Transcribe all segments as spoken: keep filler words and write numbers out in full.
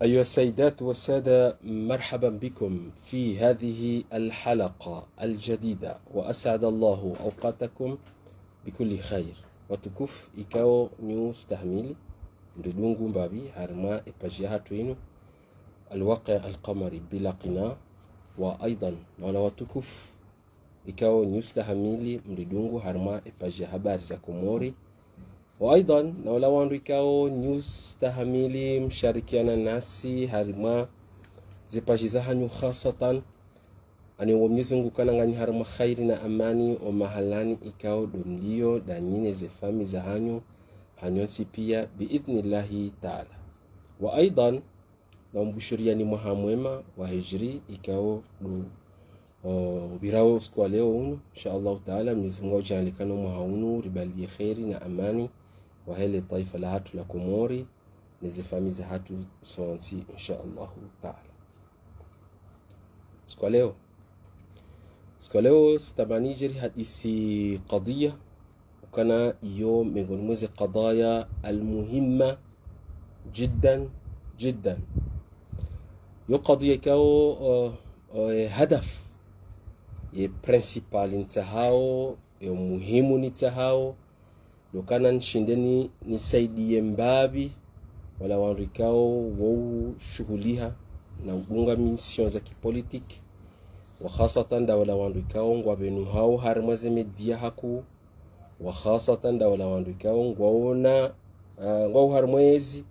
أيها السيدات والسادة، مرحبا بكم في هذه الحلقة الجديدة، وأسعد الله أوقاتكم بكل خير. Watukufu ikao nyi ustahamili mridungu mbapvi harimwa e page yahatru inu, Al-Waqi' Al-Qamari bila qina. Wa aidan, na wala watukufu ikao nyi ustahamili mridungu harimwa e page ya habari za Komori. Wa aidan, na wala wandru ikao nyi ustahamili msharikiana nasi harimwa ze page zahanyu khasatan, ani wo Mwenyezi Mungu kana nganyi harimwa khairi na amani o mahalani ikao ndo mlio, nda nyi ne ze famiyi zahanyu, hanyu ntsi pia, biidhnillahi taala. Wa aidan, na umbushuriyani mwaha mwema wa hijri ikao ndo, o, upvirao usiku wa leo unu, insha Allahu taala. Mwenyezi Mungu audjaanlie kana o mwaha unu uribaliye khairi na amani, wahe le twaifa lahatru la Komori, ne ze famiyi zahatru sontsi, insha Allahu taala. Usiku wa leo, usiku wa leo, sitamani dje rihadisi kadhiya ukana iyo mengoni mwa ze kadhaya al-muhimma jiddan, jiddan. Iyo kadhiya ikao, o, o, e, hadaf ye principal nitsahao, ye muhimu nitsahao, ndo ukana nishinde ni, nisaidiye mbapvi wala wandru ikao wo ushuhuliha na udunga missions za kipolitiki, wa khasatan nda wala wandru ikao ngwapvenuhao harimwa ze média hakuu, wa khasatan nda wala wandru ikao ngwaona, ah, ngwao harimwa ezi,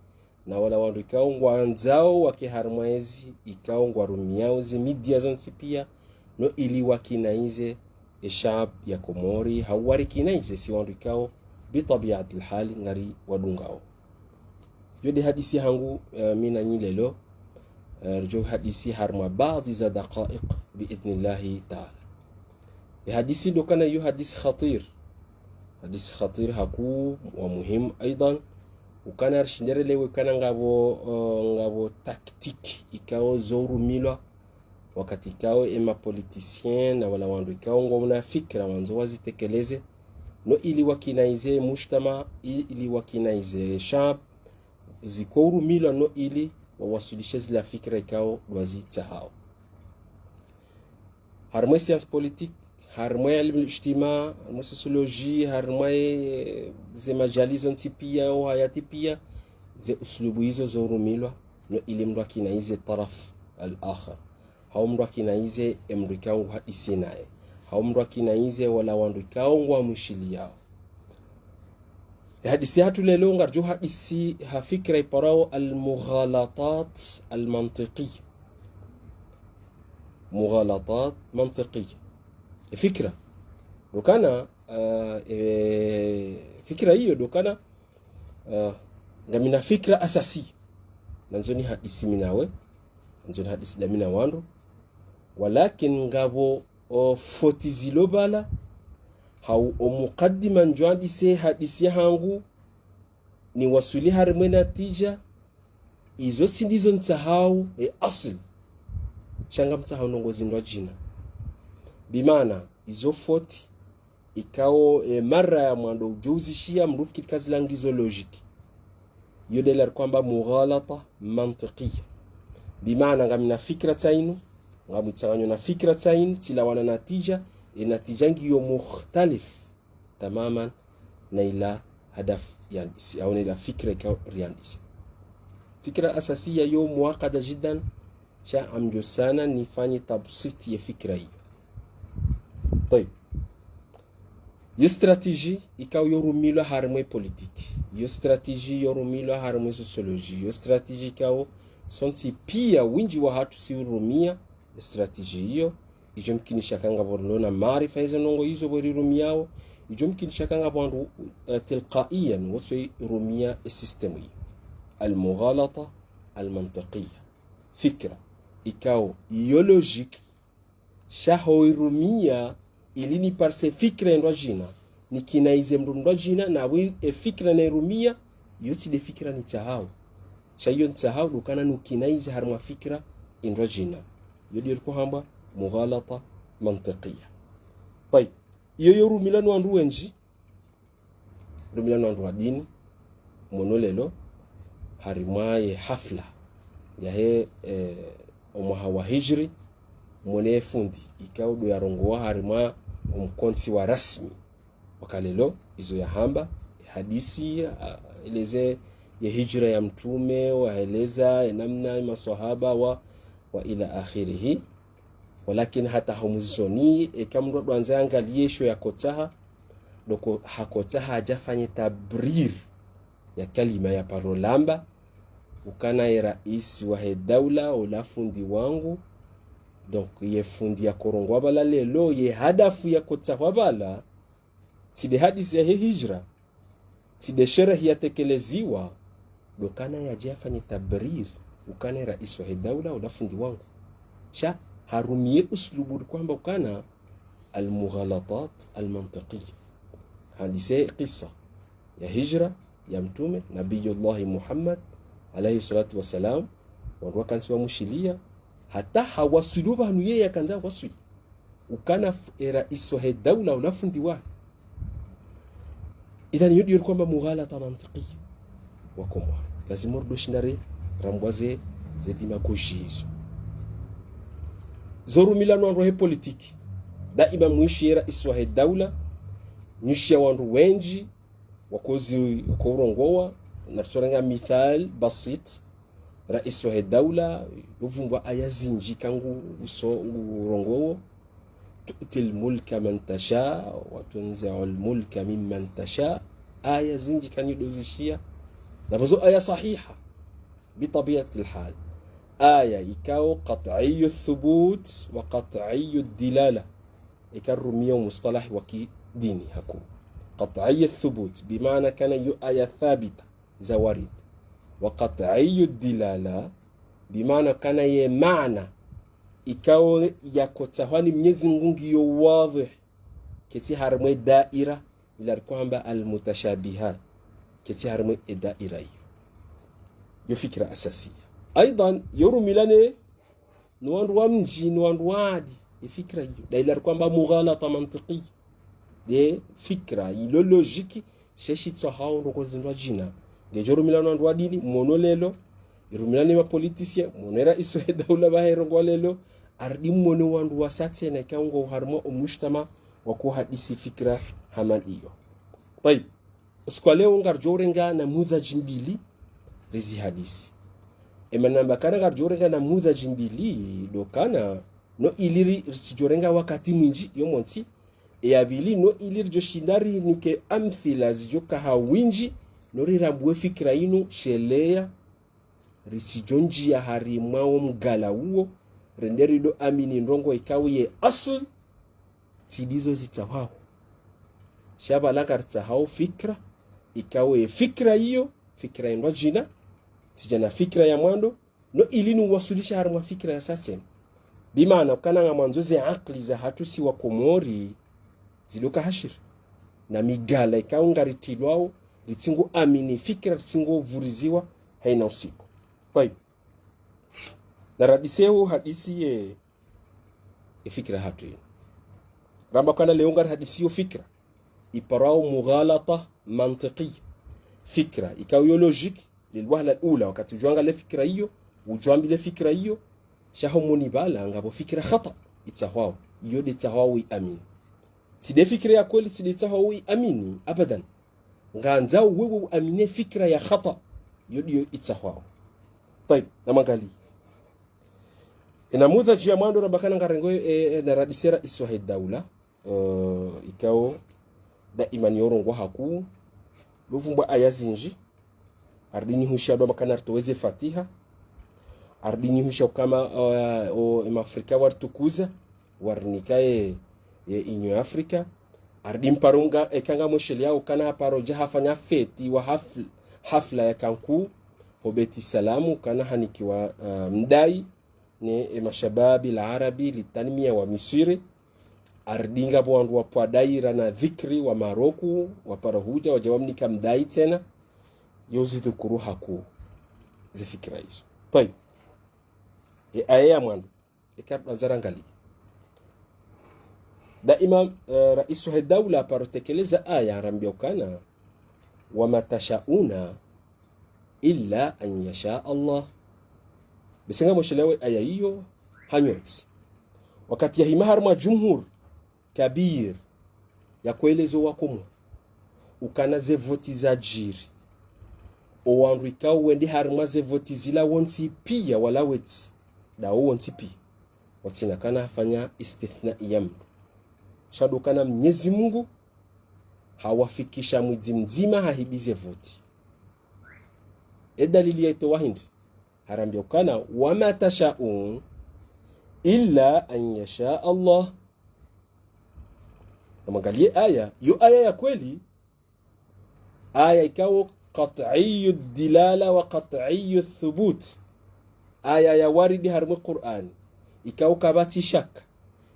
na wala wandru ikao ngwandzao wake harimwa ezi, ikao ngwarumiao ze média zontsi pia, no ili wakinaize e shaab ya Komori, hau warikinaize si wandru ikao, bi tabiatil hali, ngariwadungao. Iyo nde hadisi yahangu, eh, mi na nyi leo, eh, ridjo hadisi harimwa baadhi za daqaiq, biidhnillahi taala. E hadisi ndo ukana iyo hadisi khatir. Hadisi khatir hakuu wa muhimu aidan. Ukana rishinde relewe ukana ngapvo, eh, ngapvo tactique ikao zo urumilwa wakati ikao e ma politiciens na wala wandru ikao ngwaona fikira wandzo wazitekeleze, no ili wakinaize mujtama, i-, ili wakinaize shaab, ziko urumilwa no ili wawaswilishe zila fikira ikao ndo wazitsahao. Harimwa e science politique, harimwa e ilmu ijtima, harimwa e sociologie, harimwa e ze majali zontsi pia, o hayati pia, ze uslubu izo zo urumilwa, no ili mndru akinaize taraf al-akhar. Hau mndru akinaize e mndru ikao nguhadisi naye. Hau mndru akinaize wala wandru ikao ngwamwishiliyao. E hadisi yahatru leo ngaridjo hadisi ha fikira iparwao al-mughalatat al-mantiqiyya. Mughalatat mantiqiyya. E fikira. Ndo ukana, eh, e fikira iyo ndo ukana, eh, ngamina fikira asasi. Nandzo nihadisi mi nawe. Nandzo nihadisi nda mi na wandru. Walakin ngapvo o foti zilo pvala, hau o mukaddima ndjo andise hadisi yahangu, niwaswili harimwa e natija, izo tsi ndizo nitsahao e asli. Sha ngamtsahao ndrongoo zindrwadjina. Bimaana, izo foti, ikao, e, mara ya mwando udjo uzishiya, mndru ufikiri ka zila ngizo logique. Iyo nde ila rikwamba mughalata mantiqiyya. Bimaana ngamina fikira tsi inu, ngamwitsanganyo na fikira tsi inu, tsilawana natija, e natija ngiyo mukhtalif tamaman na ila hadaf yandisi, au na ila fikira ikao riyandisa. Fikira asasiya yo muakada jiddan, sha ngamdjo sana nifanye tabsiti ye fikira iyo. Tayib. Yo stratégie ikao yo rumilwa harimwa e politique. Yo stratégie yo rumilwa harimwa e sociologie. Yo stratégie ikao sontsi pia wendji wahatru si urumia e stratégie iyo. Idjo mkinisha ka ngapvo rilo na maarifa yeze ndrongoo izo pvo rirumiao. Idjo mkinisha ka ngapvo wandru, eh, tilqaiyan, wotso irumia e système iyo. Al-mughalata al-mantiqiyya. Fikira ikao iyo logique, sha ho irumia ili niparise fikira ndrwadjina, nikinaize mndru mndrwadjina, na pvo e fikira nairumia, iyo tsi nde fikira nitsahao. Sha iyo nitsahao, ndo ukana nukinaize harimwa fikira ndrwadjina. Iyo ndiyo riko hamba mughalata mantiqiyya. Tayib. Iyo yo rumilwa ni wandru wendji, rumilwa ni wandru wa dini, mwono leo, harimwa ye hafla. yahe, eh, omwaha wa hijri, mwone fundi ikao ndo yarongowa harimwa omkontsi wa rasmi. Waka leo, izo yahamba, hadisi, ah, eleze ye hijra ya mtrume, waeleza, enamna, emaswahaba, wa, wa ila akhirihi. Walakin hata homwizoni, eka mndru ndo andza yangaliye sho yakotsaha, ndo ko hakotsaha yadje yafanye tabrir ya kalima ya paro lamba, ukana ye raisi wahe daula, ola fundi wangu. Donc, ye fundi yakorongowa pvala leo, ye hadafu yakotsahwa pvala, tsi nde hadisi yahe hijra, tsi nde sherehe yatekeleziwa, ndo ukana yadje yafanye tabrir, ukana ye raisi wahe daula, ola fundi wangu. Sha, harumiye uslubu ri kwamba ukana al-mughalatat al-mantiqiyya. Hadisi kisa ya hijra ya mtrume, Nabiyullahi Muhammad, alayhi swalatu wassalam, wandru wakantsi wamushiliya, hata hawaswili pvanu yeye yakandza waswili. Ukana f-, e raisi wahe daula, ola fundi wahe. Idhan, iyo ndiyo ri kwamba mughalata mantiqi wa Komori. Lazima ridjo shinda ri rambwa ze, ze démagogie izo. Zo rumilana no wandru wahe politiki. Daima mwishiye raisi wahe daula, mwishiya wandru wendji, wakozi, wakourongowa, na ritsorenga mithal basit, raisi wahe daula, yovumbwa aya zindji kangu uso ngurongowo, تؤتي الملك من تشاء وتنزع الملك ممن تشاء. Aya zindji kanyudozishiya. Na pvo zo aya sahiha, بطبيعة الحال. Aya ikao قطعي الثبوت وقطعي الدلالة. Ika rumiyo mustalah wa kidini haku. قطعي الثبوت, bimaana kana yo aya thabita, za warid. وقطعي الدلالة, bimaana kana ye maana ikao yakotsahwa ni Mnyezi Mungu ngiyo wadhih, ketsi harimwa e daira ila rikwamba almutashabihat, ketsi harimwa e daira iyo. Yo fikira asasiya. Aidhan, yo rumilana no wandru wa mdji, no wandru wa adi, e fikira iyo. Daila rikwamba mughalata mantiqi. Nde fikira, ilo logique, she shitsahao ndrongoo zindrwadjina. Ngedjo rumilana no wandru wa dini, mwono leo, irumilana ne mapoliticien, mwono e raisi wahe daula pvahe rongowa leo, aridi mwone wandru wa satsena ikao ngwao harimwa omujtama wakohadisi fikira hama ndiyo. Tayib. Usiku wa leo ngaridjo urenga namudhadji mbili rizihadisi. Ema namba kana ngaridjo urenga namudhadji mbili, ndo kana, no ili ri, ritsidjo renga wakati mwindji, yo montsi, e ya pvili, no ili ridjo shinda rinike amthila zidjo kaha windji, no rirambuwe fikira inu, sheleya, ritsidjo ndjiya harimwa wo mgala uwo, rende rido amini ndrongoo ikao ye asl, tsi ndizo zitsahwao. Sha pvala karitsahao fikira, ikao ye fikira iyo, fikira indrwadjina, tsidja na fikira ya mwando, no ili nuwaswilisha harimwa fikira ya satsena. Bimaana ukana ngamwandzo ze akili zahatru si wa Komori, ziloka hashiri. Na migala ikao ngaritilwao, ritsingo amini fikira, ritsingo vuriziwa, haina usiku. Tayib. Na radiseo hadisi ye, ye fikira hatru inu. Ramba kana leo ngarihadisiyo fikira iparwao mughalata mantiqi. Fikira ikao yo logique, lilwahla al-ula, wakati udjo angalia fikira iyo, udjo amini le fikira iyo, sha ho moni pvala ngapvo fikira khata, itsahwao. Iyo nde itsahwao uiamini. Tsi nde fikira ya kweli, tsi nde itsahwao uiamini, abadan. Ngandzao wewe uamini fikira ya khata, iyo ndiyo itsahwao. Tayib, namangalie. E namudhadji ya mwando ramba kana ngarengo, e, e, na radisi e raisi wahe daula, e, ikao daima ni yo urongowa haku, yovumbwa aya zindji, aridi nihusha ndo makana ritoweze Fatiha, aridi nihusha ukama, e, o, e maAfrika waritukuza, warinika ye, ye Union Africa, aridi mparo nga, eka ngamwesheleyao kana haparo dja hafanya feti wa hafl-, hafla ya kankuu, ho Beit Salam, kana hanikiwa, e, mdai, ne, e mashababi al-Arabi li tanmiya wa Misri, aridi ngapvo wandru wapvwa daira na dhikri wa Maroku, waparo hudja, wadja wamnika mdai tsena, yo zidhukuru haku, ze fikira izo. Tayib. E aya ya mwando, eka randza rangalie. Daima, e, raisi wahe daula paro tekeleza aya, arambia ukana, وما تشاءون إلا أن يشاء الله. Bese ngamwishiliyawo aya iyo ha nyontsi. Wakati yahima harumwa jumhur kabir, yakoelezo wakomori ukana ze voti zadjiri, owandru ikao wende harumwa ze voti zila wontsi piya wala wetsi, ndawo wontsi piya. Watsina kana hafanya istithna ya mndru. Sha ndo ukana Mnyezi Mungu hawafikisha mwidzi mdzima hahibize voti. E dalili yaitowa hindri? Harambia ukana, وما تشاءون إلا أن يشاء الله. Namwangaliye aya, yo aya ya kweli, aya ikao قطعي الدلالة وقطعي الثبوت. Aya ya waridi harumwa Qur'an, ikao kapvatsi shaka,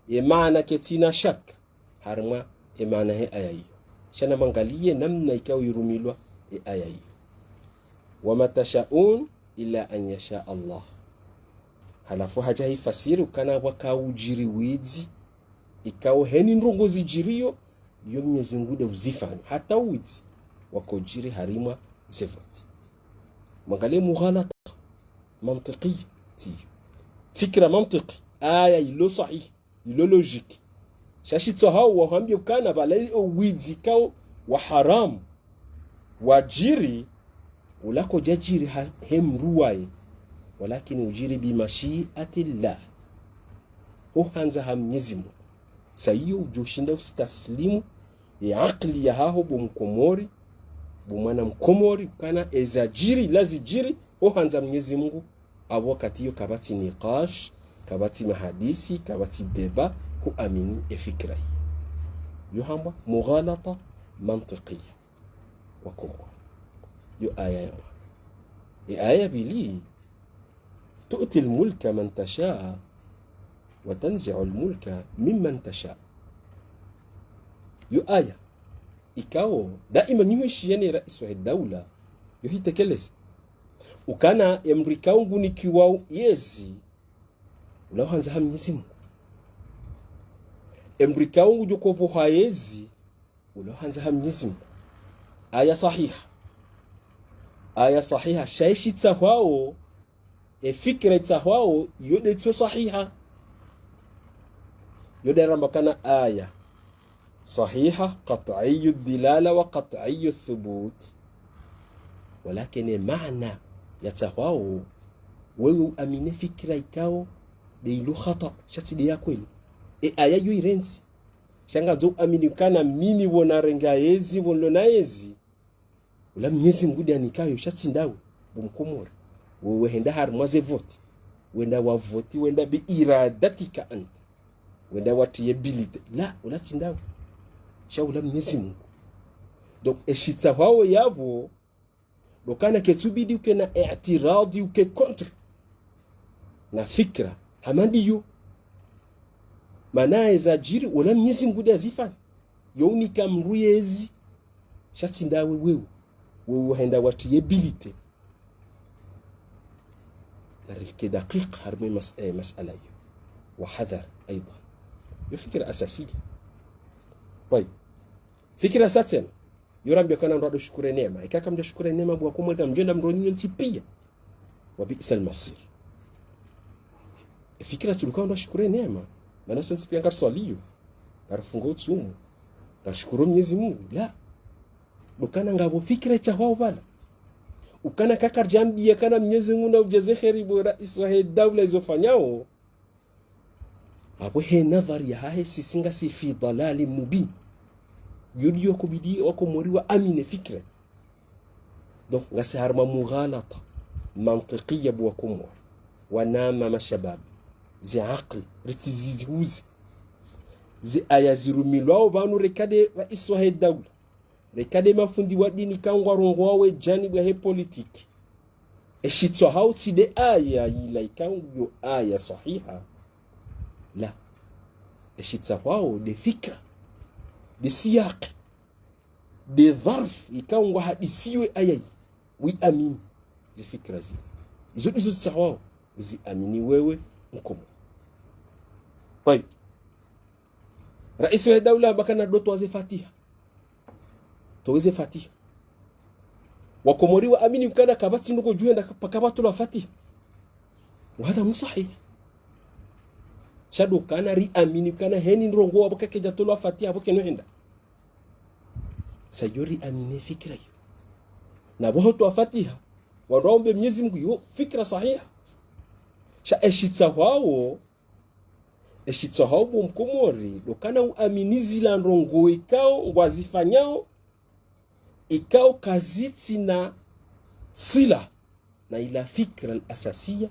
ye maana ketsina shaka harumwa ye maana he aya iyo. Sha namwangaliye namna ikao irumilwa ye aya iyo. وما تشاءون إلا أن يشاء الله. Halafu hadja hifasiri ukana pvwaka udjiri widzi, ikao heni ndrongo zidjiriyo, yo Mnyezi Mungu nde uzifanya. Hata uwidzi wakodjiri harumwa ze voti. Mwangaliye mughalata mantiqi, tsi fikira mantiki, aya ilo sahihi, ilo logique. Sha shitsahao wahambie ukana pvala owidzi ikao wa haramu wadjiri, ula kodjadjiri ha, he mndru waye, walakini udjiri بمشيئة الله. Ho handza ha Mnyezi Mungu. Sa iyo udjo ushinda ustaslimu ye akili yahaho bo Mkomori, bo mwana Mkomori, ukana ezadjiri, la zidjiri, ho handza Mnyezi Mungu, apvo wakati iyo kapvatsi niqash, kapvatsi mahadisi, kapvatsi débat, huamini e fikira iyo. Yo hambwa mughalata mantiqiya. Wakomori. Yo aya ya mwandzo. E aya ya pvili, تؤتي الملك من تشاء وتنزع الملك ممن تشاء. Yo aya ikao daima nihwishiya ne raisi wahe daula yo hitekeleza. Ukana e mndru ikao ngunikiwao yezi, ula uhandza ha Mnyezi Mungu. E mndru ikao ngudjo kopvoha yezi, ula uhandza ha Mnyezi Mungu. Aya sahiha. Aya sahiha. Sha e shitsahwao, e fikira itsahwao, yo nde tso sahiha. Yo nde ramba ukana aya sahiha, قطعي الدلالة وقطعي الثبوت. Walakini e maana yatsahwao, wewe uamini e fikira ikao nde ilo khata, sha tsi nde ya kweli. E aya yo irentsi. Sha ngandzo uamini ukana mimi pvo narenga yezi, pvo nilo na yezi, ula Mnyezi Mungu nde anikayo, sha tsi ndawe, bo Mkomori. Wewe henda harumwa ze voti. Wenda wavoti, wenda بإرادتك أنت. Wenda watriye bulletin. La, ula tsi ndawe. Sha ula Mnyezi Mungu. Donc, e shitsahwao yapvo, ndo ukana ketsubidi uke na i'tiradi, uke contre na fikira hama ndiyo. Mana ezadjiri, ula Mnyezi Mungu nde azifanya. Yo unika mndru yezi, sha tsi ndawe wewe. Wewe wahenda watriye bulletin. Narike daqiq harumwa mas-, eh, masala iyo. Wahadhar, aidhan. Yo fikira asasiya. Tayib. Fikira sa tsena. Yo rambia ukana mndru ndo shukuru neema. Ika kamdja shukuru neema bo Wakomori, ngamdjo enda mroni nyontsi piya. وبئس المصير. E fikira tsi ndo ukana mndru ashukuru neema. Mana sontsi piya ngariswaliyo. Ngarifungo utsumu. Ngarishukuru Mnyezi Mungu. La. Ndo ukana ngapvo fikira itsahwao pvala. Ukana kakaridjambiya ukana Mnyezi Mungu naudjaze kheri bo raisi wahe daula izo ufanyao. Apvo he nadhari yahahe sisi ngasi في ضلال مبين. Yo ndiyo kubidi Wakomori waamini e fikira. Donc, ngasi harumwa mughalata mantiqiya bo Wakomori. Wananya mashababi. Ze akili, ritsiziziuze. Ze aya zirumilwao pvanu reka nde raisi wahe daula. Reka nde mafundi wa dini ikao ngwarongoao e janibu yahe politiki. E shitsahwao tsi nde aya ila ikao yo aya sahiha. La. E shitsahwao nde fikira, nde siyaki, nde dharf ikao ngwahadisiwe aya yi. Wiamini ze fikira zi. Izo ndizo zitsahwao. Uziamini wewe Mkomori. Tayib. Raisi wahe daula hamba ukana ndo utowa ze fatiha. Utowe ze fatiha. Wakomori waamini ukana kapvatsi ndrongoo djo henda paka pvatolwa fatiha. Wa hadha msahih. Sha ndo ukana riamini ukana heni ndrongoo apvo kakedja tolwa Fatiha apvo keno henda. Sa iyo riamini fikira iyo. Na apvo hutolwa Fatiha, wandru waombe Mnyezi Mungu iyo fikira sahiha. Sha eshitsahwao, eshitsahwao bo Mkomori, ndo ukana uamini zila ndrongoo ikao ngwazifanyao, ikao kazitsina sila na ila fikra al-asasiya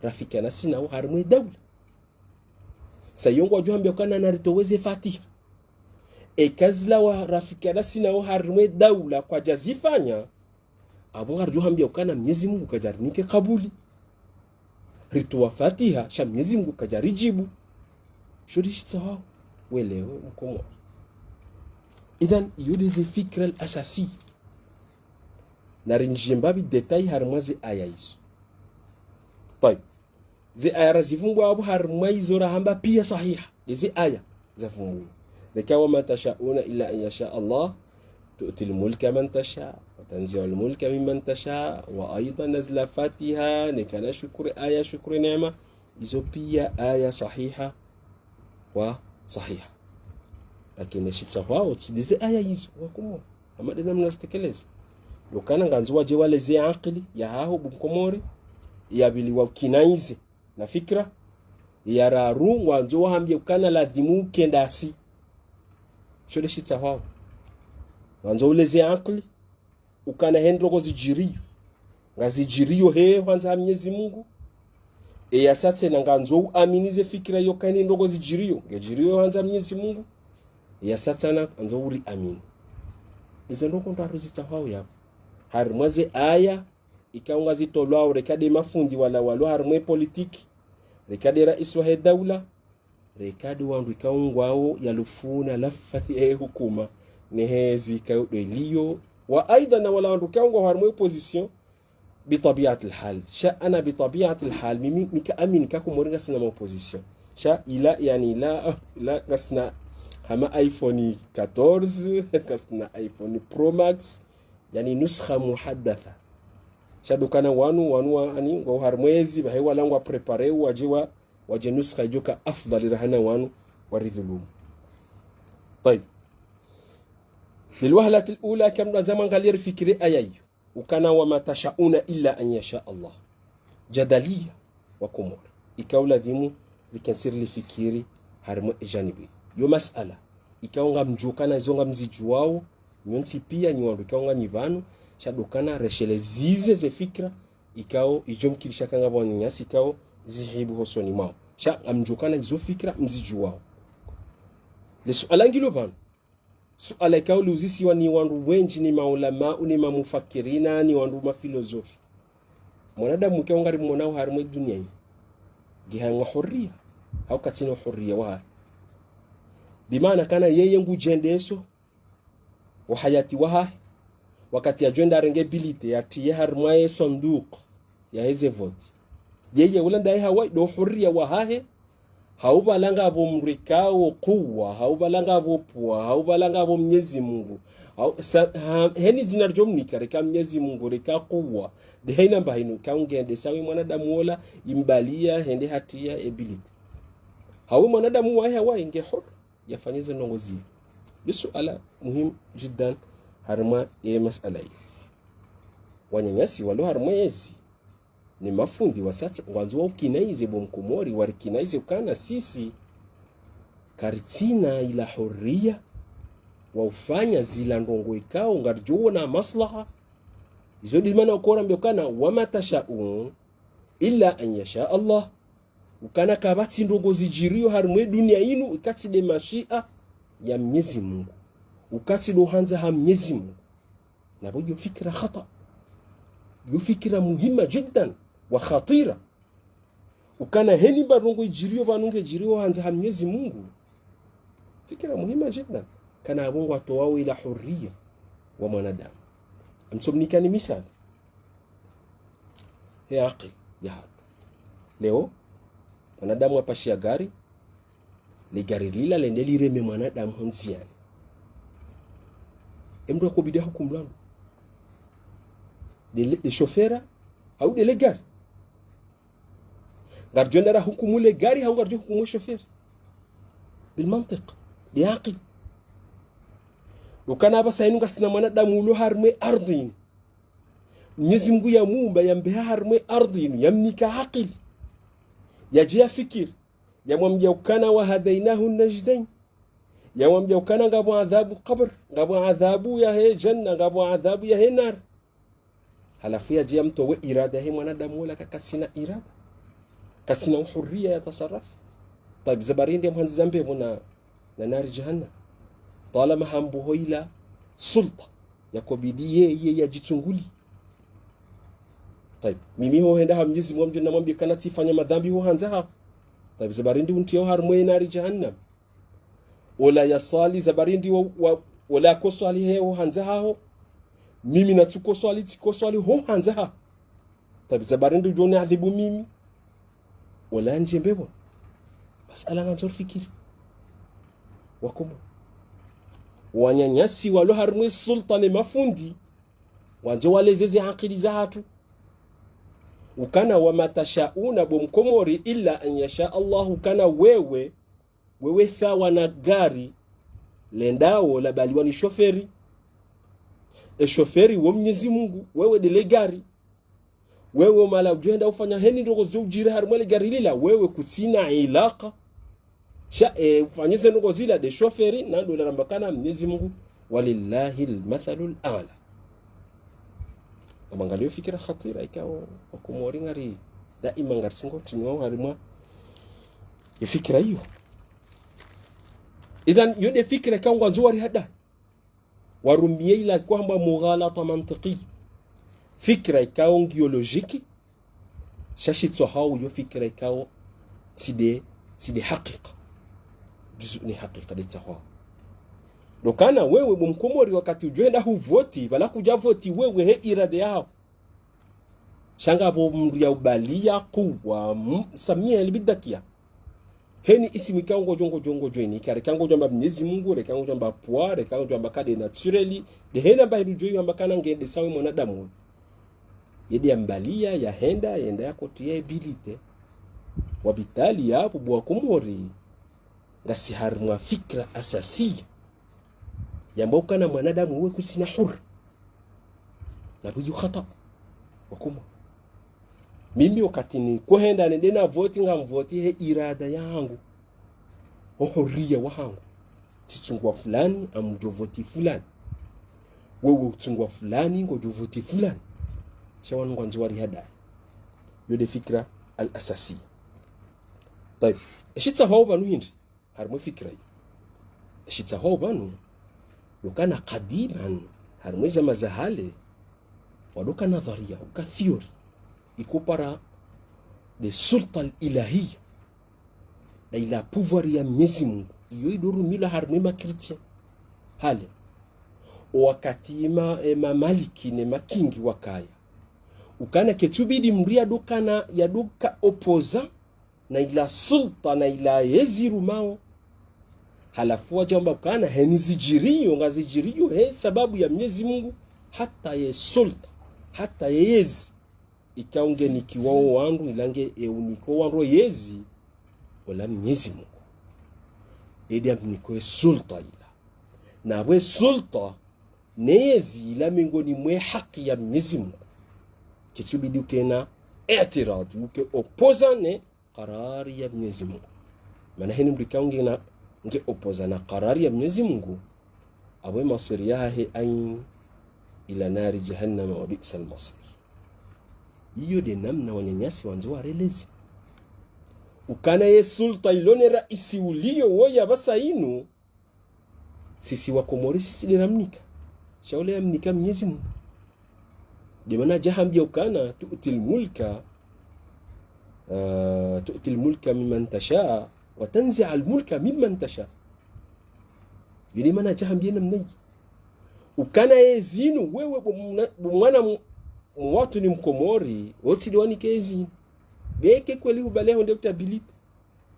rafikiana sinawo harimwa e daula. Sa iyo ngwadjo hambia ukana naritowe ze Fatiha. Eka zila wa rafikiana sinawo harimwa e daula kwadjazifanya, apvo ngaridjo hambia ukana Mnyezi Mungu kadjarinike kabuli. Ritowa Fatiha, sha Mnyezi Mungu kadjaridjibu. Sho ndo shitsahwao, welewe Mkomori. Idhan, iyo nde ze fikra al-asasi. Narindjie mbapvi détail harimwa ze aya izo. Tayib. Ze aya razivumbua apvo harimwa izo rahamba pia sahiha. Nde ze aya zavumbua. Reka وما تشاءون إلا أن يشاء الله تؤتي الملك من تشاء وتنزع الملك ممن تشاء, wa aidha na zila Fatiha, neka na shukuri aya, shukuri neema. Izo pia aya sahiha wa sahiha. Lakini eshitsahwao tsi nde ze aya izo, Wakomori. Hama nde namna zitekeleza. Ndo ukana ngwandzo wadje waleze akili yahaho bo Mkomori, ya pvili wakinaize na fikira, ya raru ngwandzo wahambie ukana ladhimu ukendasi. Sho nde shitsahwao. Ngwandzo uleze akili, ukana heni ndrongoo zidjiriyo, ngazidjiriyo he hwandza ha Mnyezi Mungu. Eya sa tsena ngwandzo uamini ze fikira iyo ukana heni ndrongoo zidjiriyo, ngedjiriyo he hwandza ha Mnyezi Mungu. Eya sa tsena ngwandzo uriamini. Izo ndrongoo ndraru zitsahwao yapvo. Harimwa ze aya, ikao ngazitolwao, reka nde mafundi wala walo harimwa e politiki, reka nde raisi wahe daula, reka nde wandru ikao ngwao yalofuna lafasi yahe hukuma, nehe ezi ikao ndo iliyo, wa aidha na wala wandru ikao ngwao harimwa e opposition, bitabiatil hal. Sha ana bitabiatil hal, mimi, mi ka amini ka Komori ngasina ma opposition. Sha ila, yaani ila, ila ngasina hama iPhone quatorze, ngasina iPhone Pro Max, yaani nuskha muhaddatha. Sha ndo ukana wanu, wanu wa, yaani, ngwao harimwa ezi, pvahe wala ngwa préparé, wadje wa, wadje nuskha idjoka afdhali rahana wanu, waridhulumu. Tayib. للوهلة الأولى, kamdru andzama ngaliye rifikiri aya iyo. Ukana وما تشاءون إلا أن يشاء الله. Jadaliya Wakomori. Ikao ladhimu rikentsi rilifikiri harimwa e janibu. Yo masala. Ikao ngamdjo ukana izo ngamzidjuwao, nyontsi pia nyi wandru ikao nganyi pvanu, sha ndo ukana reshelezeze ze fikira, ikao idjo mkinisha ka ngapvo wananyasi, ikao zihibu hosoni mwao. Sha ngamdjo ukana izo fikira mzidjuwao. Le suala ngilo pvanu. Suala ikao liuzisiwa ni wandru wendji, ni maulamau, ni mamufakirina, ni wandru mafilozofi. Mwanadamu ikao ngarimonao harimwa e dunia ini, nge hanywa hurriya, hau katsina hurriya wahahe? Bimaana kana yeye ngudjendeso uhayati wahahe, wakati yadjo enda yarenge bilite, yatiye harimwa ye sanduku yaheze voti. Yeye ula ndaye hawayi, ndo hurriya wahahe, hau pvala ngapvo mdru ikao kuwa, hau pvala ngapvo pvwa, hau pvala ngapvo Mnyezi Mungu. Hau, sa, ha, heni dzina ridjo mnika, reka Mnyezi Mungu, reka kuwa. Nde haina mba hinu, ikao ngendesa we mwanadamu ola, imbaliya, hende hatiya, e bilite. Hau mwanadamu wahe hawayi, nge huru yafanye ze ndrongoo zile. Ndo suala muhimu jiddan harimwa ye masala yi. Wananyasi walo harimwa ezi, ni mafundi wasaya ngwandzo waukinaize bo Mkomori, warikinaize ukana sisi karitsina ila hurriya wa ufanya zila ndrongoo ikao ngaridjo ona maslaha. Izo ndo maana ukorambia ukana وما تشاءون إلا أن يشاء الله. Ukana kapvatsi ndrongoo zidjiriyo harimwa e dunia inu, ikatsi nde mashia ya Mnyezi Mungu. Ukatsi ndo handza ha Mnyezi Mungu. Na pvo iyo fikira khata. Iyo fikira muhima jiddan wa khatira. Ukana heni mba ndrongoo idjiriyo pvanu ngedjiriyo handza ha Mnyezi Mungu. Fikira muhima jiddan. Kana apvo ngwatowao ila hurriya wa mwanadamu. Ngamtsomnikani mithali. He akili yahatru. Leo, mwanadamu apashiya gari, le gari lila lende lireme mwanadamu ho ndziani. E mdru akobidi ahukumulwa ndo? Nde le, nde shofera, hau nde le gari? Ngaridjo enda rahukumu le gari, hau ngaridjo hukumu shoferi? Bil mantiq, bi aqil. Ukana apvasa inu ngasina mwanadamu ulo harumwa ye ardhi inu. Mnyezi Mungu yamuumba, yambeha harumwa ye ardhi inu, yamnika akili. Yadje yafikiri, yamwambia ukana وهديناه النجدين. Yamwambia ukana ngapvo adhabu kabri, ngapvo adhabu yahe janna, ngapvo adhabu yahe nar. Halafu yadje yamtowe irada yahe mwanadamu wola ka kasina irada. Kasina uhuriya yatasarafi. Tayib, ze habari ndri mhandzi za mbepvo na, na nari jahannam? Twalama hambuho ila sulta, yakobidi yeye yadjitsunguli. Tayib, mimi ho henda ha Mnyezi Mungu ngamdjo namwambie kana tsifanya madhambi ho handza haho. Tayib, ze habari ndri untriya ho harumwa ye nari jahannam? Ola yaswali, ze habari ndri wa, wa, ola yakoswali he ho handza haho? Mimi natsukoswali, tsikoswali ho handza haho. Tayib, ze habari ndri udjo niadhibu mimi? Ola yandjie mbepvo? Masala ngandzo rifikiri. Wakomori. Wananyasi walo harumwa ye sulta ne mafundi, wandzo waleze ze akili zahatru. Ukana وما تشاءون, bo Mkomori, إلا أن يشاء الله, ukana wewe, wewe sawa na gari lendao labaliwa ni shoferi. Ye shoferi wo Mnyezi Mungu, wewe nde le gari. Wewe mahala udjo enda ufanya heni ndrongo zo udjiri harumwa le gari lila, wewe kusina ilaka. Sha, e, ufanye ze ndrongo zila nde shoferi, na ndo laramba kana Mnyezi Mungu, ولله المثل الأعلى. Ngam angaliyo fikira khatira ikao Wakomori ngari daima ngari singo tiniwa harumwa ye fikira iyo. Idhan, yo nde fikira ikao ngwandzo wari hada. Warumie ila kwamba mughalata mantiki. Fikira ikao ngiyo logique, sha shitswa hawo yo fikira ikao tsi nde, tsi nde hakika. Juzu ni hakika nde tsahwa. Ndo ukana wewe bo Mkomori wakati udjo enda huvoti, pvala kudja voti wewe he irada yaho. Sha ngapvo mndru ya ubalia kuwa m-, samia libidakia. Heni isimu ikao ngodjo, ngodjo, ngodjo ini, ikao reka ngodjo amba Mnyezi Mungu, reka ngodjo amba pwa, reka ngodjo amba ka nde naturel, nde heni amba hindru djo iyo amba kana nge nde sawa mwanadamu. Ye nde yambalia, yahenda, yenda yakoti ye bilite. Wabitali yapvo bo Wakomori. Ngasi harumwa fikira asasiya. Yamba ukana mwanadamu wewe kusina huru. Na buyu khata. Wakomori. Mimi wakati nikohenda nende navoti ngamvoti he irada yahangu. Ho huriya wahangu. Tsitsungwa fulani, ngamdjo voti fulani. Wewe utsungwa fulani, ngodjo voti fulani. Sha wanu ngwandzo wari hadaye. Yo nde fikira al-asasiya. Tayib. Ye shitsahwao pvanu hindri harumwa ye fikira iyo? Ye shitsahwao pvanu, ndo ukana kadiman, harumwa ze zama za hale, wandro uka nadharia, uka théorie, ikopara nde sulta al-ilahiya, nda ila pouvoir ya Mnyezi Mungu, iyo indo rumilwa harumwa ye ma chrétiens. Hale. O wakati ma, e, mamaliki ne makingi wakaya. Ukana ketsubidi mndru yandro ukana, yandro uka opposant na ila sulta, na ila yezi irumao. Halafu wadja wamba ukana heni zidjiriyo, ngazidjiriyo he sababu ya Mnyezi Mungu, hata ye sulta, hata ye yezi. Ikao ngenikiwao wandru, ila nge e unikao wandru yezi, ola Mnyezi Mungu. Ye nde yamnikao ye sulta ila. Na pvwe sulta, ne yezi ila miongoni mwe haki ya Mnyezi Mungu. Ketsubidi ukena itiradhi, uke opposant ne karari ya Mnyezi Mungu. Mana heni mndru ikao ngena, nge opposant na karari ya Mnyezi Mungu, apvo ye maswiri yahahe ain ila nari jahannama wa bi'sal masir. Iyo nde namna wananyasi wandzo wareleze. Ukana ye sulta ilo ne raisi uliyo woyi apvasa inu, sisi Wakomori sisi nde ramnika. Sha ola yamnika Mnyezi Mungu. Nde mana yadja hambia ukana, تؤتي الملك، آه، تؤتي الملك ممن تشاء، وتنزع الملك ممن تشاء. Nde mana yadja hambia namna iyo. Ukana yezi inu, wewe bo mna-, bo mwana mu-, mu watru ni Mkomori, wotsi nde wanike yezi inu. Beke kweli ubale honde utabilite.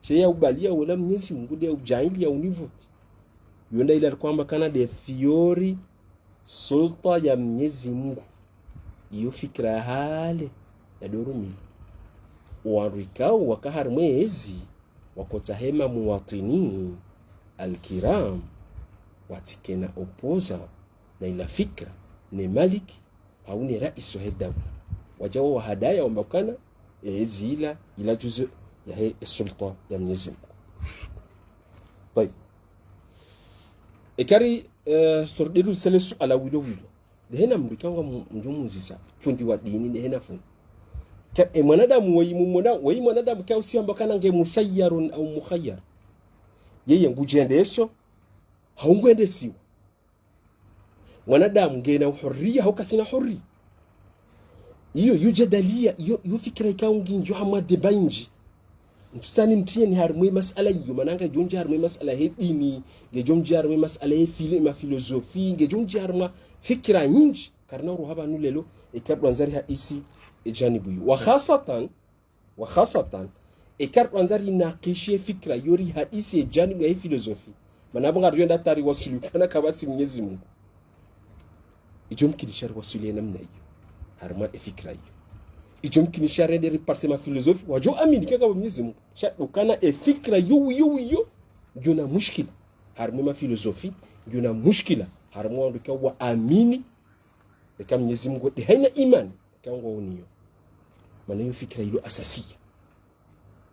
Sha ya ubalia wola Mnyezi Mungu nde ya udjaanlia univoti. Yo nda ila rikwamba kana nde théorie sulta ya Mnyezi Mungu. Iyo fikira ya hale yandro rumilwa. Wandru ikao waka harumwa ezi, wakotsaha ema muwatini alkiram, watsikena opoza na ila fikra, ne maliki, hau ne raisi wahe daula. Wadja wawahadaya wamba ukana, ezi ila, ila juzu yahe sulta ya Mnyezi Mungu. Tayib. Eka ri, eh, sordelu sele suala wilo wilo. Ndehena mndru ikao ngamdjo muzisa, fundi wa dini, ndehena fundi. Ka, e mwanadamu weyi mumona, weyi mwanadamu kausi hamba ukana nge musayyarun au mukhayyar. Yeye ngudjendeso, hau ngwendesiwa. Mwanadamu ngena uhurriya, hau katsina hurriya. Iyo, yo jadaliya, iyo, yo fikira ikao ngindjo hamwa débat indji. Ntsutsani mtriye ni harumwa e masala iyo, mana ngayidjo ndja harumwa e masala he dini, ngayidjo ndja harumwa e masala he fili-, ma philosophie, ngayidjo ndja harumwa fikira nyindji. Karina uroha pvanu leo, eka ridjwandza rihadisi e janibu iyo. Wa khasatan, wa khasatan, eka ridjwandza rinakishe fikira iyo rihadisi e janibu ya he philosophie. Mana apvo ngaridjo enda hata riwaswili ukana kapvatsi Mnyezi Mungu. Idjo mkinisha riwaswili ye namna iyo. Harumwa e fikira iyo. Idjo mkinisha rende riparse ma philosophie, wadjo amini ukaya kapvatsi Mnyezi Mungu. Sha ukana e fikira iyo, iyo, iyo, ngiyo na mushkila. Harumwa ma philosophie, ngiyo na mushkila. Harumwa wandru ikao waamini, eka Mnyezi Mungu, nde haina imani, ikao ngwaoniyo. Mana iyo fikira ilo asasiya.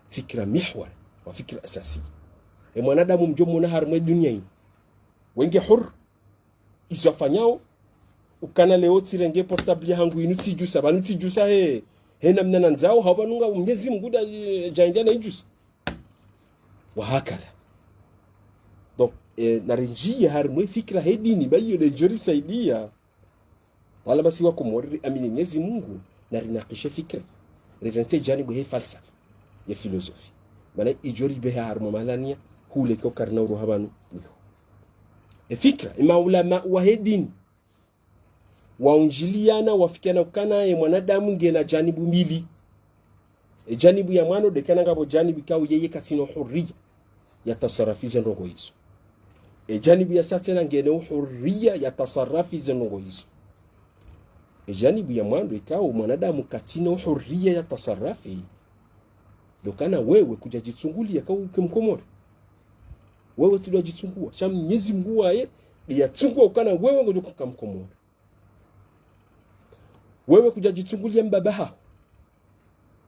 Fikira mihwar, wa fikira asasiya. E mwanadamu mdjo mona harumwa e duniya ini. Wenge huru. Izo afanyao, ukana leo tsirenge portable yahangu inu tsidjusa, pvanu tsidjusa he, he namna nandzao, hau pvanu nga Mnyezi Mungu nda, eh, djainda na idjusa. Wa hakadha. Donc, eh, narindjiye harumwa e fikira he dini, ba iyo ndedjo risaidiya. Wala basi wa Komori riamini Mnyezi Mungu, narinakishe fikira. Rirantse janibu he falsafa, ye philosophie. Mana idjo ripveha harumwa mahalani ya, hule ikao karina uroha pvanu, uyo. E fikira, e maulama wa he dini. Waundjiliyana, wafikiana ukana, e mwanadamu ngena janibu mbili. E janibu ya mwando nde ukana ngapvo janibu ikao yeye katsina uhurriya ya tasarafi ze ndrongo izo. E janibu ya sa tsena ngena uhurriya ya tasarafi ze ndrongo izo. E janibu ya mwando ikao mwanadamu katsina uhurriya ya tasarafi, ndo ukana wewe kudja djitsunguliya ka uke Mkomori. Wewe tsi ndo wadjitsunguwa. Sha Mnyezi Mungu waye, nde yatsunguwa ukana wewe ngodjo uka Mkomori. Wewe kudja djitsunguliya mbaba haho.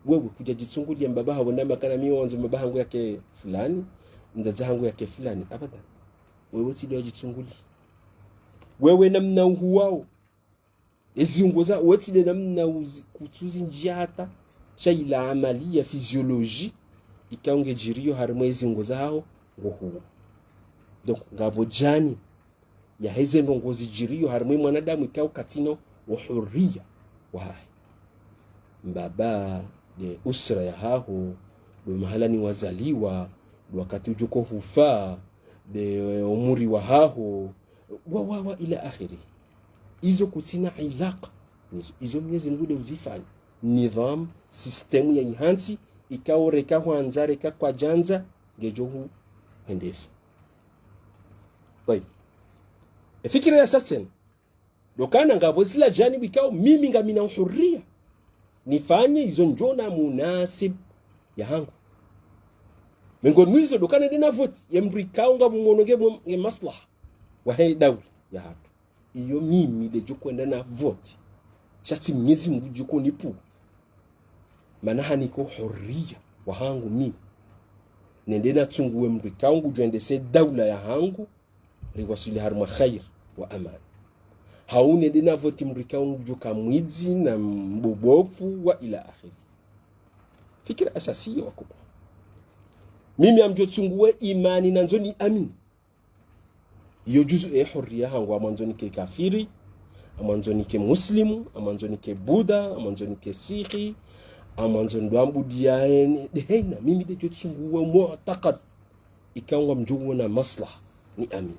Wewe kudja djitsunguliya mbaba haho, wenda ukana mi wandzo mbaba hangu yake fulani, mdzadze hangu yake fulani. Abadan. Wewe tsi ndo wadjitsunguliya. Wewe namna uhuwao. Ezi ungo za, wewe tsi nde namna uzi-, kutsuzindjiya hata. Sha ila amaliya physiologie, ikao ngedjiriyo harumwa ezi ungo zaho, ngohuwa. Donc, ngapvo janibu ya heze ndrongo zidjiriyo harumwa e mwanadamu ikao katsina uhurriya wahahe. Mbaba, nde usra yahaho, ndo mahalani wazaliwa, ndo wakati udjo uko hufa, nde umuri wahaho, wa, wa, wa ila akhiri. Izo kutsina ilaka nizo, izo Mnyezi Mungu nde uzifanya. Nidham, système ya nyihantsi, ikao reka hwandza, reka kwadjandza, ngedjo huhendesa. Tayib. E fikira ya sa tsena, ndo ukana ngapvo zila janibu ikao mimi ngamina uhurriya nifanye izo ndjona munasib yahangu. Mengoni mwa izo ndo ukana nende na voti ye mndru ikao ngamwono nge mwe-, nge maslaha wahe daula yahatru. Iyo mimi ndedjo hwenda na voti. Sha tsi Mnyezi Mungu djo unipvuwa. Mana hanika uhurriya wahangu mimi. Nende natsunguwe mndru ikao ngudjo endese daula yahangu, riwaswili harumwa khair wa amani. Hau nende na voti mndru ikao ngudjo uka mwidzi na mbobofu wa ila akhiri. Fikira asasiya wa Komori. Mimi ngamdjo tsunguwe imani nandzo niamini. Iyo juzu e hurriya hangu, ngamwandzo nike kafiri, ngamwandzo nike muslimu, ngamwandzo nike buda, ngamwandzo nike sikhi, ngamwandzo ndo ambudiya eni, nde haina, mimi ndedjo tsunguwe mu'taqad ikao ngamdjo uona maslaha niamini.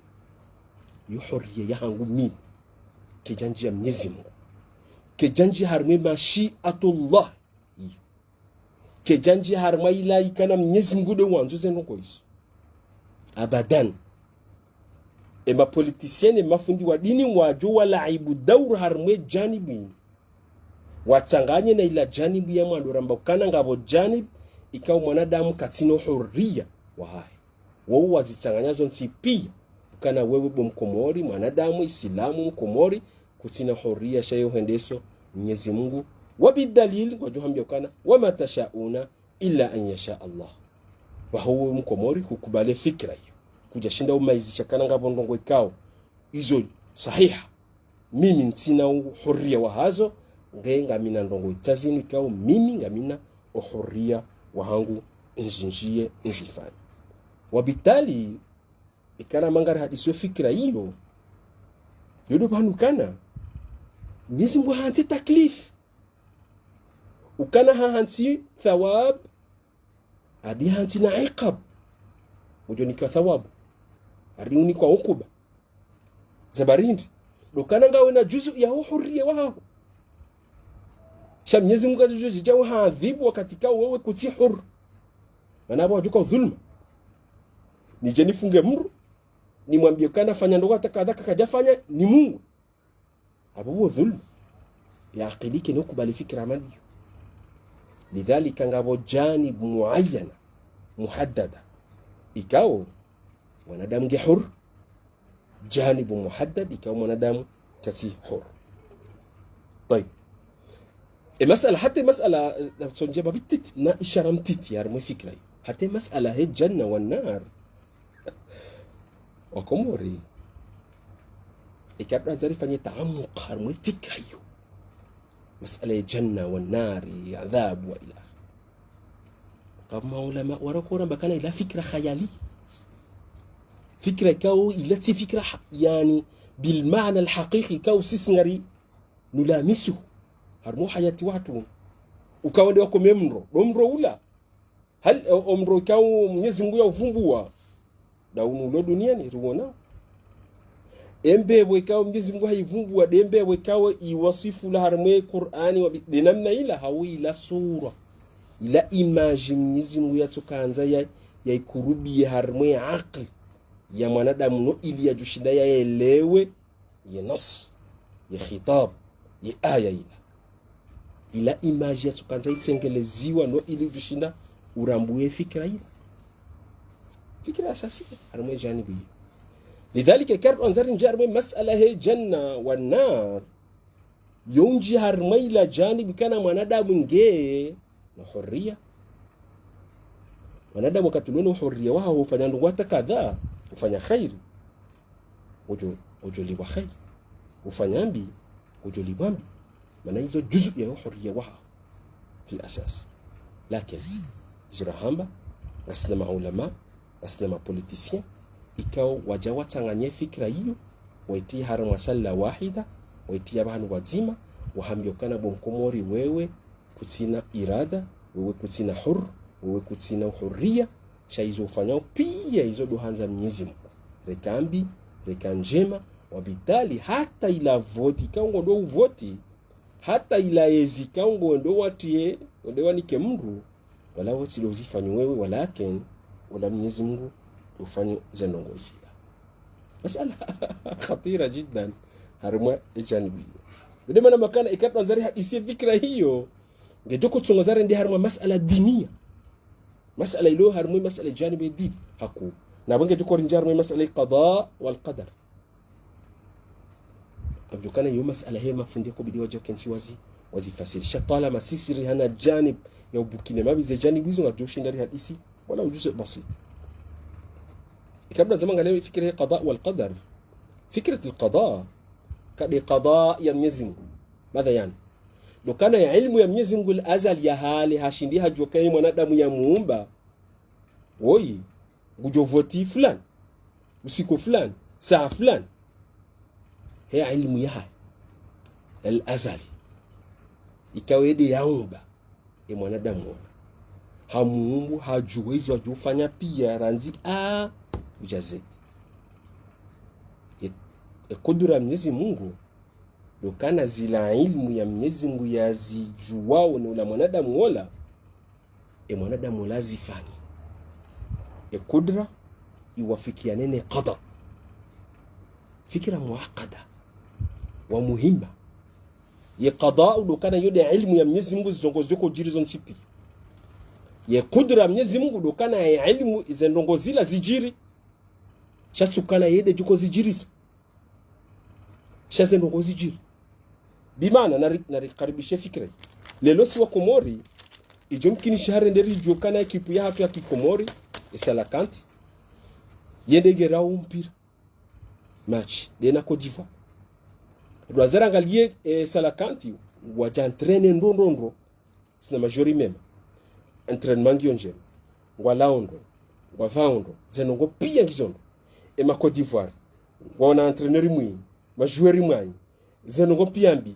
Iyo hurriya yahangu mimi. Kayidjandji ya Mnyezi Mungu. Kayidjandji harumwa e mashiatullah. Iyo. Kayidjandji harumwa ila ikana Mnyezi Mungu nde wandzo ze ndrongo izo. Abadan. E ma politiciens, e mafundi wa dini, wadjo walaibu dauru harumwa e janibu ini. Watsanganye na ila janibu ya mwando ramba ukana ngapvo janibu ikao mwanadamu katsina uhurriya wahahe. Wowo wazitsanganya zontsi piya, ukana wewe bo Mkomori, mwanadamu, Isilamu, Mkomori, kutsina hurriya sha yo hwendeso Mnyezi Mungu. Wa bidalil, ngwadjo hambia ukana, "Wa ma tashauna illa an yasha Allah." Waho wewe Mkomori, hukubali fikira iyo. Kudjashinda umaizisha kana ngapvo ndrongo ikao izo sahiha. Mimi ntsina uhurriya wahazo, nge ngamina ndrongo itsazinu ikao mimi ngamina uhurriya wahangu nzinjiye nzifanye. Wabitali, ikana mangari hadisi yo fikira iyo, yodo pvanu kana Mnyezi Mungu hantsi taklif. Ukana hahantsi thawab, hadi hantsi na iqab. Udjo nikwa thawabu, hadi unikwa ukuba. Za barindi. Ndo ukana ngawe na juzu ya uhurriya wahaho. Sha Mnyezi Mungu kadjodjo djidja uhadhibu wakati ikao wewe kutsi huru. Mana apvo wadjuka udhuluma. Nidje nifunge mndru, nimwambie ukana fanya ndrongo hata kadha kakadjafanya, nimungwe. Apvo pvo dhulma. Ya akili kene ukubali fikira hama ndiyo. Lidhalika ngapvo janib muayyana, muhaddada. Ikao, mwanadamu nge huru. Janibu muhaddad, ikao mwanadamu katsi huru. Tayib. E masala, hata e masala, eh, na tsondje ba bititi, na ishara mtiti, harimwa e fikira iyo. Hata e masala he janna wa nar. Wakomori. Ikabla zari fanye taamuq harimwa e fikira iyo. Masala ya janna wa nari, adhabu wa ila akhiri. Kama ulama, warokora mbakana ila fikira khayali. Fikira ikao ila tsi fikira ha-, yani, bil maana al haqiqi ikao sisi ngari nulamisu. Harimwa hayati watru. Ukao nde wakome mndro. Ndo mndro ula. Hali, o, o mndro ikao Mnyezi Mungu ya uvumbuwa. Nda unu ulo duniani, riwona. E mbepvo ikao Mnyezi Mungu haivumbuwa, nde mbepvo ikao iwaswifu la harimwa e Kur'ani, wa bi-, nde namna ila, hau ila sura. Ila image Mnyezi Mungu yatsokandza ya, ya ikurubiye harimwa e akili ya mwanadamu no ili yadjoshinda yaelewe ye nas, ye khitab, ye aya ila. Ila image yatsokandza itsengeleziwa no ili udjoshinda urambuwe fikira ila. Fikira asasi, harimwa e janibu iyo. Lidhalika, ikao randza rindji harimwa e masala he janna wa nar, yo undji harimwa ila janibu ikana mwanadamu nge na hurriya. Mwanadamu wakati ulo no hurriya wahaho ufanya ndrongo hata kadha, ufanya khairi, udjo, udjo lipvwa khairi. Ufanya mbi, udjo lipvwa mbi. Mana izo juzu ya yo hurriya wahaho, fil asas. Lakin, izo rahamba, ngasina maulama, ngasina mapoliticien, ikao wadja watsanganye fikira iyo, waitiye harimwa salla wahida, waitiye pvahanu pvwadzima, wahambia ukana bo Mkomori wewe, kutsina irada, wewe kutsina hur, wewe kutsina uhurriya, sha izo ufanyao piya izo ndo handza Mnyezi Mungu. Reka mbi, reka ndjema, wabitali, hata ila voti, ikao ngo ndo uvoti, hata ila ezi ikao ngo ndo watiye, ndo wanike mndru, wala wotsi ndo uzifanyo wewe, walakin, ola Mnyezi Mungu ndo ufanyo ze ndrongo zila. Masala khatira jiddan, harimwa e janibu iyo. Nde mana makana ikao randza rihadisi e fikira iyo, ngedjo kutsongoza rende harimwa masala diniya. Masala ilo harimwa masala janibu ya dini, haku. Na pvo ngedjo korindja harimwa masala qada wal qadar. Apvo djokana yo masala he mafundi ko bidi wadjo kentsi wazi, wazifasiri. Sha twalama sisi rihana janib ya ubukine mapvi ze janibu izo ngadjo shinda rihadisi, wala ujuze basit. Ikabla zama ngale fikira he qada wal qadar. Fikrat al qada, ka nde qada ya Mnyezi Mungu. Madha yani. Ndo ukana ya ilmu ya Mnyezi Mungu al azali ya hale, hashindi hadjuwa ukaya mwanadamu ya muumba. Woyi, ngudjo voti fulani, usiku fulani, saa fulani. He ilmu yahahe al azali. Ikao ye nde yaumba e mwanadamu ola. Hamuumbu, hadjuwa izo yadjo ufanya piya randzi A udja Z. E, e kudura Mnyezi Mungu, ndo ukana zila ilmu ya Mnyezi Mungu yazidjuwao no ula mwanadamu ola, e mwanadamu ola azifanye. E kudra iwafikiane ne qada. Fikira muakada, wa muhima. Ye qadau ndo ukana yo nde ilmu ya Mnyezi Mungu, zindrongo zidjo udjiri zontsi piya. Ye kudra ya Mnyezi Mungu ndo ukana ye ilmu ze ndrongo zila zidjiri. Sha tsi ukana yeye nde djo uzidjirisa. Sha ze ndrongo zidjiri. Bimaana, nari-, narikaribishe fikira. Leo si wa Komori, idjo mkinishiha rende ridjuwe ukana ekipu yahatru ya kikomori, e Cœlacanthes, yende ngerawo mpira. Match, nde na Côte d'Ivoire. Ndo wandza rangaliye, e, Cœlacanthes, wadja entraîner ndro ndro ndro. Tsina majoueurs mema. Entraînement ngiyo ndjema. Ngwalawo ndro. Ngwavao ndro. Ze ndrongo piya ngizo ndro. E ma Côte d'Ivoire, ngwaona entraîneur mwi, majoueurs mwanyi. Ze ndrongo piya mbi.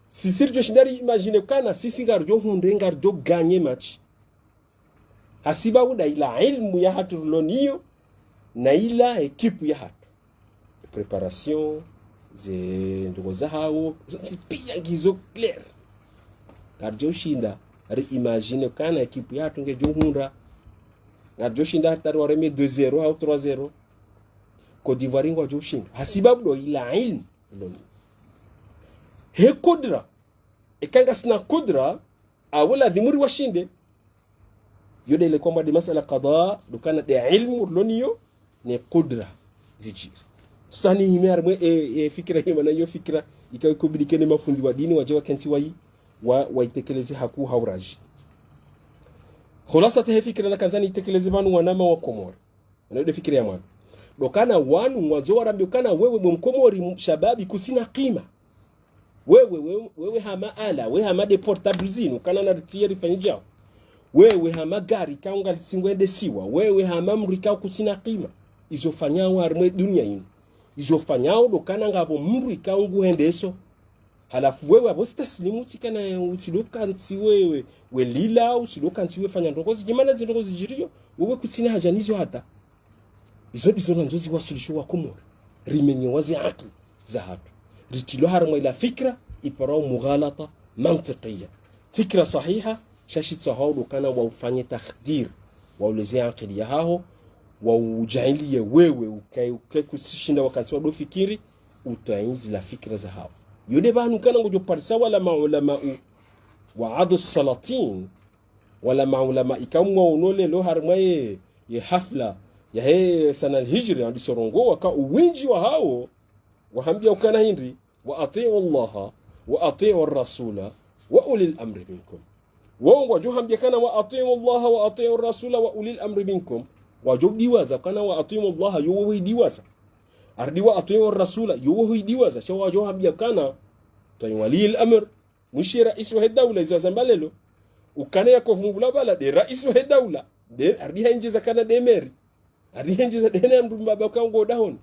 Sisi ridjo shinda ri imaginer ukana sisi ngaridjo hundre, ngaridjo gagner match. Hasibabu nda ila ilmu yahatru rilo nayo, na ila ekipu yahatru. Préparation, ze ndrongo zahawo, zontsi piya ngizo clair. Ngaridjo shinda ri imaginer ukana ekipu yahatru ngedjo hundra. Ngaridjo shinda hata riwareme deux zéro au trois zéro. Côte d'Ivoire ngwadjo shinda. Hasibabu ndo ila ilmu rilo nayo. He kudra. Eka ngasina kudra, awo ladhimu riwashinde. Yo nde ile kwamba nde masala qada, ndo ukana nde ilmu rilo nayo, ne kudra zidjiri. Tsutsaha nihime harimwa e, e fikira yema na yo fikira, ika ikubidi ike ne mafundi wa dini, wadje wakentsi wayi, wa, wayitekeleze haku hauraji. Khulasat he fikira nakandza niyitekeleze pvanu wananya wa Komori. Mana yo nde fikira ya mwando. Ndo ukana wanu ngwandzo warambiye ukana wewe bo Mkomori m-, shababi kutsina kima. Wewe, wewe, wewe hama ala, wewe hama nde portable zinu, ukana naritriye rifanye djao. Wewe hama gari ikao ngalitsi ngwendesiwa. Wewe hama mdru ikao kutsina kima. Izo ufanyao harimwa e dunia inu. Izo ufanyao ndo ukana ngapvo mdru ikao nguhendeso. Halafu wewe apvo utsistaslimu, utsikana, utsidjo kantsi wewe, we lila, utsidjo kantsi we fanya ndrongo zidji, mana zindrongo zidjiriyo, wewe kutsina haja nizo hata. Izo ndizo nandzo ziwaswilishe wa Komori. Rimenye wazi haki zahatru. Ritrilwe harimwa ila fikira, iparwao mughalata, mantikiya. Fikira sahiha, sha shitsahao ndo ukana waufanye takhdir. Wauleze akili yahaho, waudjaanliye wewe, ukaye, ukaye kutsishinda wakantsi wado fikiri, utwaye zila fikira zahawo. Yo nde pvanu ukana ngodjo parisa wala maulamau, wa adhu salatin, wala maulama ikao mwaono leo harimwa ye, ye hafla, yahe sana al-hijri, wandiso rongowa ka uwindji wahawo, wahambiya ukana hindri, وأطيعوا الله وأطيعوا الرسول وأولي الأمر منكم. Wo ngwadjo hambiya ukana وأطيعوا الله وأطيعوا الرسول وأولي الأمر منكم. Ngwadjo diwaza ukana وأطيعوا الله, yo wewe idiwaza. Ardi وأطيعوا الرسول, yo wewe idiwaza. Sha ngwadjo hambiya ukana, twayi ولي الأمر. Mwishe raisi wahe daula, izo azamba leo. Ukana yako vungula bala, nde raisi wahe daula. Nde, ardi haindjiza ukana nde meri. Ardi haindjiza nde na mdru mbaba ukao ngo dahoni.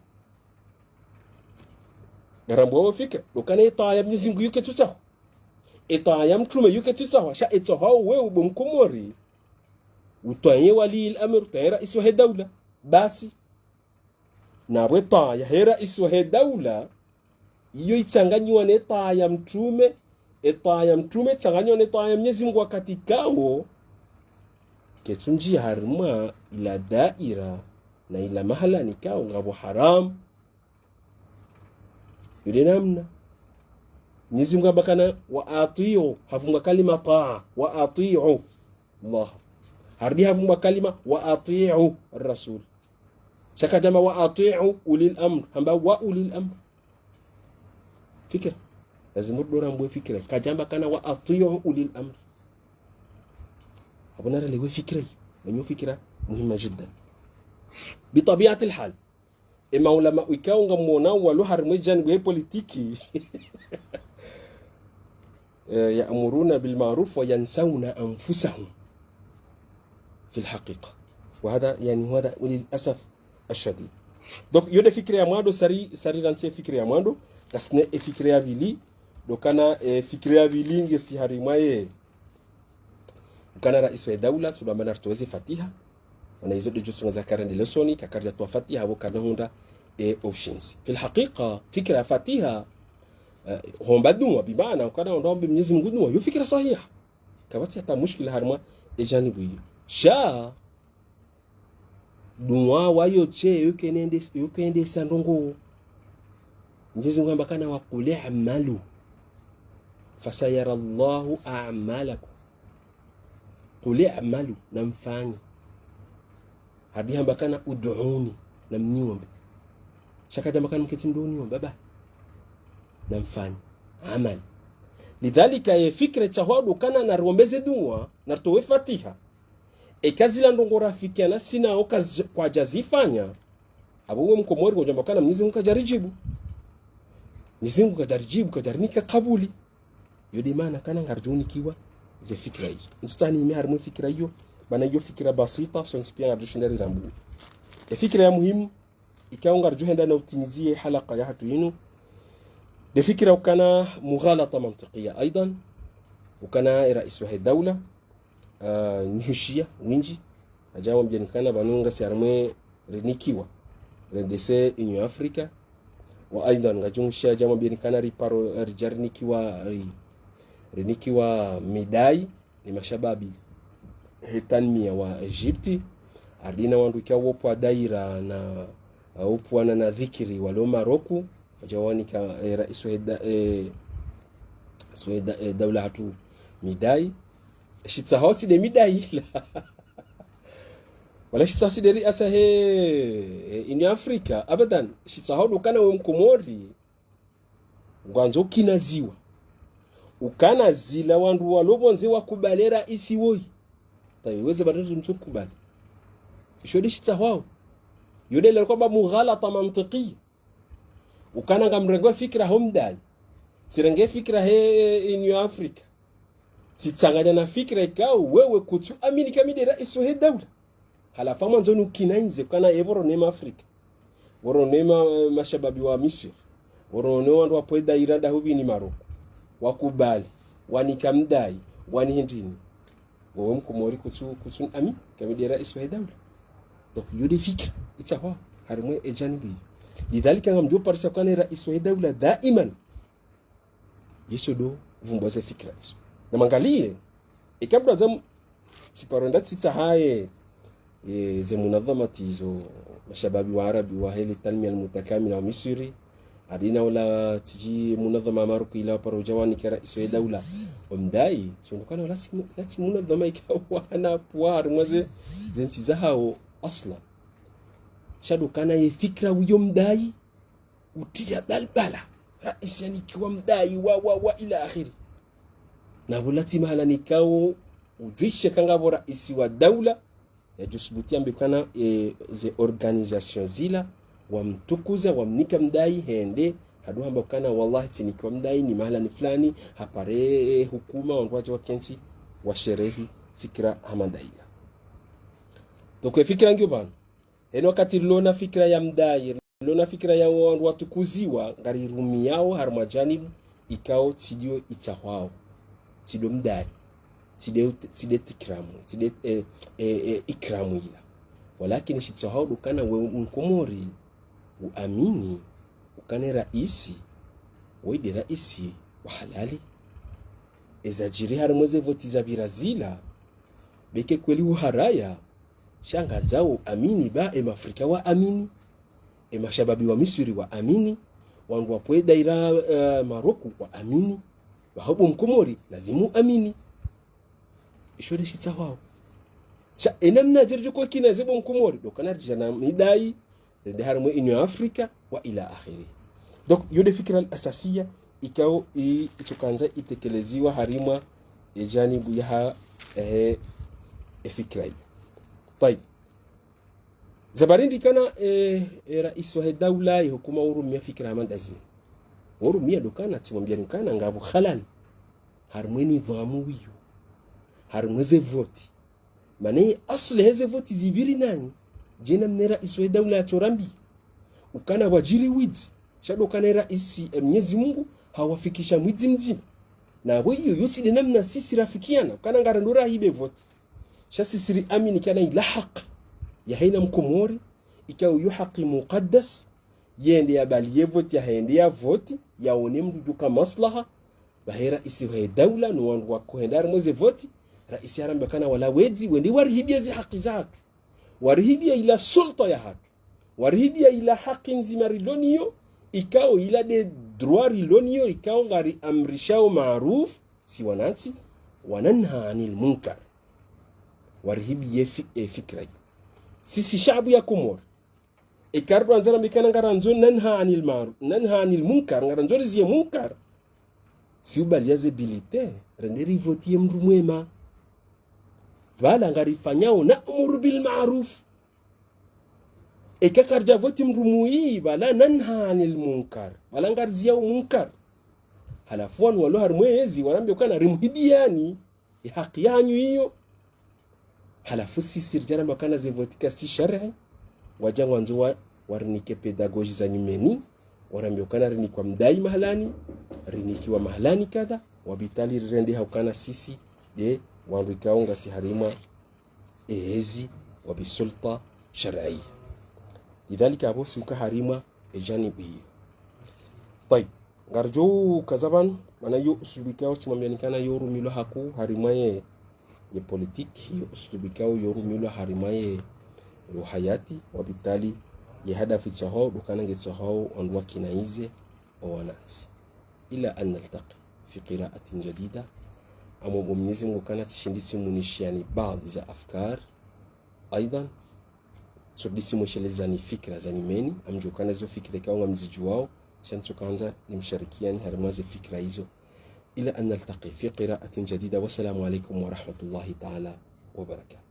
Ngarambuwa wo fikira, ndo ukana etwaa ya Mnyezi Mungu yo ketsutsahwa. Etwaa ya mtrume yo ketsutsahwa, sha etsahawo wewe bo Mkomori. Utwaye ولي الأمر, utwaye raisi wahe daula. Basi. Na pvwe twaa yahe raisi wahe daula, iyo itsanganyiwa ne twaa ya mtrume, etwaa ya mtrume itsanganyiwa ne twaa ya Mnyezi Mungu wakati ikao, ketsundjiya harimwa ila daira na ila mahala ikao ngapvo haramu. Yo nde namna. Mnyezi Mungu hamba ukana وأطيعوا, hafunga kalima twaa, وأطيعوا الله. Harudi hafunga kalima وأطيعوا الرسول. Sha kadjamba وأطيعوا أولي الأمر, hamba وأولي الأمر. Fikira. Lazimu ridjo rambuwe fikira. Kadjamba ukana وأطيعوا أولي الأمر. Apvo narelewe fikira. Menye fikira muhima jiddan. بطبيعة الحال. E maulama ikao ngamwonao walo harimwa e janibu ya politiki. Eh, يأمرون بالمعروف وينسون أنفسهم في الحقيقة. وهذا، يعني، هذا للأسف الشديد. Donc, yo nde fikira ya mwando, sari, sari rantsi e fikira ya mwando, kasina e fikira ya pvili, ndo ukana, e fikira ya pvili ngesi harimwa ye ukana raisi wahe daula, tsudo amba naritowe ze fatiha. Mana izo ndedjo songa za karende lesoni, kakaridja towa fatiha, apvo karina hundra, e, options. Fil haqiqa, fikira ya fatiha, e, homba dunwa, bimaana, ukana wandru wambe Mnyezi Mungu dunwa, yo fikira sahiha. Kapvatsi hata mushkila harimwa e janibu iyo. Sha, dunwa wayo tse, yo kenende, yo kenende sa ndrongo. Mnyezi Mungu hamba ukana وقل اعملوا. فسيرى الله أعمالكم. قل اعملوا, namfanye. Hadi hamba kana ادعوني, namniombe. Sha kadjamba kana mketsi mdo niomba, ba. Namfanye. Amal. Lidhalika ye fikira itsahwao ndo kana nariombeze dua, naritowe fatiha. Eka zila ndrongoo rafikiana sina oka zi-, kwadjazifanya. Apvo we mkomori ngodjamba kana Mwenyezi Mungu kadjaridjibu. Mwenyezi Mungu kadjaridjibu, kadjarinika kabuli. Yo nde maana kana ngaridjo unikiwa ze fikira izo. Ntsutsaha nihime harimwa e fikira iyo, mana iyo fikira basita, sontsi pia ngaridjo shinda rirambuwe. E fikira ya muhimu, ikao ngaridjo henda na utimizie halaka yahatru yinu, nde fikira ukana mughalata mantikiya aidan, ukana e rais wahe daula, ah, nihushiya windji, hadja wambia nikana pvanu ngasi harimwa rinikiwa, rendese Union Africa, wa aidan ngadjo hushiya hadja wambia nikana riparo, ridja rinikiwa, ri-, rinikiwa midai, ni mashababi he tanmiya wa Egypte, ardina wandru ikao wopvwa daira na, uh, wopvwana na dhikiri walo Maroku, wadja wanika, eh, rais wahe da-, eh, rais wahe da-, eh, daula hatru midai. Shitsahao tsi nde midai ila. Wala shitsahao tsi nde riasa he, he Union Africa, abadan, shitsahao ndo kana we mkomori, ngwandzo ukinaziwa. Ukana zila wandru walo pvondze wakubali raisi woyi. Tayi weze pvandru mtsu kubali. Isho nde shitsahwao. Yo nde lelo kwamba mughalata mantikiya. Ukana ngamrenge fikira ho mdai. Tsirenge fikira he, eh, Union Africa. Tsitsanganya na fikira ikao wewe kutsu amini ka mi nde rais wahe daula. Halafu ngamwandzo ni ukinaize kana ye pvo rone ma Afrika. Pvo rone ma, mashababi wa Misri. Pvo rone wandru wapvwe daira ndahupvi ni Maroku. Wakubali. Wanika mdai. Wani hindrini. Wewe mkomori kutsu, kutsu amini ka mi nde rais wahe daula. Donc, yo nde fikira itsahwao harimwa e janibu iyo. Lidhalika ngamdjo parisa kana e rais wahe daula daiman. Yeso ndo pvumbua ze fikira izo. Na mwangaliye, eka mdru adza m-, tsiparo enda tsitsahaye, e, ze munadhamati izo, mashababi wa Arabi wa hele tanmiya al-mutakamila wa Misri, ardina ola tsidji munadhama Maroku ila paro udja wanika rais wahe daula. Omdai, tsi ondro kana ola tsi mu-, ola tsi munadhama ikao wana pvwa harimwa ze, ze ntsi zahao aslan. Sha ndo kana ye fikira wiyo mdai, utiya balbala, rais yanikiwa mdai wa, wa, wa ila akhiri. Na pvo latsi mahala nikao udjuishe ka ngapvo rais wa daula, yadjo subuti yambe kana, e, ze organisation zila, wamtukuza, wamnika mdai, hende, hadu hamba kana, wallahi, tsinikiwa mdai, ni mahala ni fulani, hapare, e, hukuma, wandru wadje wakentsi, washerehi, fikira hama ndaila. Donc, e fikira ngiyo pvanu. Eno wakati rilo na fikira ya mdai, rilo na fikira ya wandru watukuziwa, ngarirumiyao harimwa janibu ikao tsi ndiyo itsahwao. Tsi ndo mdai. Tsi nde ut-, tsi nde tikramu. Tsi nde, e, e, e, ikramu ila. Walakini shitsahwao ndo kana we mkomori uamini ukana e raisi, woyi nde raisi wa halali. Eza djiri harimwa ze voti zapvira zila, beke kweli uharaya, sha ngandzao amini ba e mafrika waamini, e mashababi wa Misri waamini, wandru wapvwe daira, e, Maroku waamini, waho bo mkomori, lazimu uamini. Isho nde shitsahwao. Sha, e namna djeri djo ko kina ze bo mkomori, ndo kana ridja na midai, rende harimwa Union Africa, wa ila akhiri. Donc, yo nde fikira al-asasiya, ikao i-, itsokandza itekeleziwa harimwa e janibu yaha, ehe, e fikira iyo. Tayib. Za pvili ndi kana, e, e raisi wahe daula, e hukuma urumiya fikira hama ndazini. Urumiya ndo kana, tsimwambia ni kana, ngapvo halali. Harimwa e nidhwamu wiyo. Harimwa ze voti. Mana ye asli heze voti zipviri nanyi, djena mna e raisi wahe daula yatsorambiya ukana pvwadjiri widzi, sha ndo kana e raisi, e, Mnyezi Mungu hawafikisha mwidzi mdzima. Na apvo iyo, yo tsi nde namna sisi rafikiana, ukana ngarendo rahibe voti. Sha sisi riamini kana ila haki ya hayina mkomori, ikao iyo haki mukaddas, yende yabali ye voti, yahende yavoti, yaone mndru djuka maslaha, bahe raisi wahe daula, no wandru wakohenda harimwa ze voti, raisi harambe kana wala wedzi, wende warihibiye zi haki zahatru. Warihibiye ila sulta yahatru. Warihibiye ila haki ndzima rilo nayo, Ikao ila nde droit rilo nayo, ikao ngariamrishao maaruf, si wanantsi, wa nanha anil munkar. Warihibiye fi-, e fikira iyo. Sisi shaabu ya Komori. Eka ridjo andza rambe ukana ngarandzo nanha anil maaruf, nanha anil munkar, ngarandzo rizie munkar. Si ubaliya ze bulletin, rende rivotiye mndru mwema. Pvala ngarifanyao na'muru bil maaruf. Eka karidja voti mndru mwi, pvala nanha anil munkar. Pvala ngariziao munkar. Halafu wanu walo harimwa ezi, warambe ukana rimhibiyani, e haki yanyu iyo. Halafu sisi ridja ramba ukana ze voti kazitsi shar'i, wadja ngwandzo wa, warinike pédagogie za nyumeni, warambe ukana rinikwa mdai mahalani, rinikiwa mahalani kadha, wabitali rirendeha ukana sisi, nde, wandru ikao ngasi harimwa, e ezi, wa bi sulta shar'iyya. Lidhalika apvo si uka harimwa, e janibu iyo. Tayib. Ngaridjo kaza pvanu, mana iyo uslubu ikao tsimwambiyani ukana yo urumilwa haku harimwa ye, ye politique, iyo uslubu ikao yo urumilwa harimwa ye, yo hayati, wabitali, ye hadafu itsahao, ndo ukana ngetsahao, wandru wakinaize, o wanantsi. Ila an naltaqi fi qira'atin jadida, amwomba Mwenyezi Mungu ukana tsishindi tsimunishiyani baadhi za afkar, aidhan, tsirudi tsimweshelezani fikira za nyumeni, amdjuwe ukana zo fikira ikao ngamzidjuwao, sha ntsukandza nimsharikiani harimwa ze fikira izo. Ila an naltaqi fi qira'atin jadida. Wassalamu alaikum wa rahmatullahi ta'ala wa barakatuh.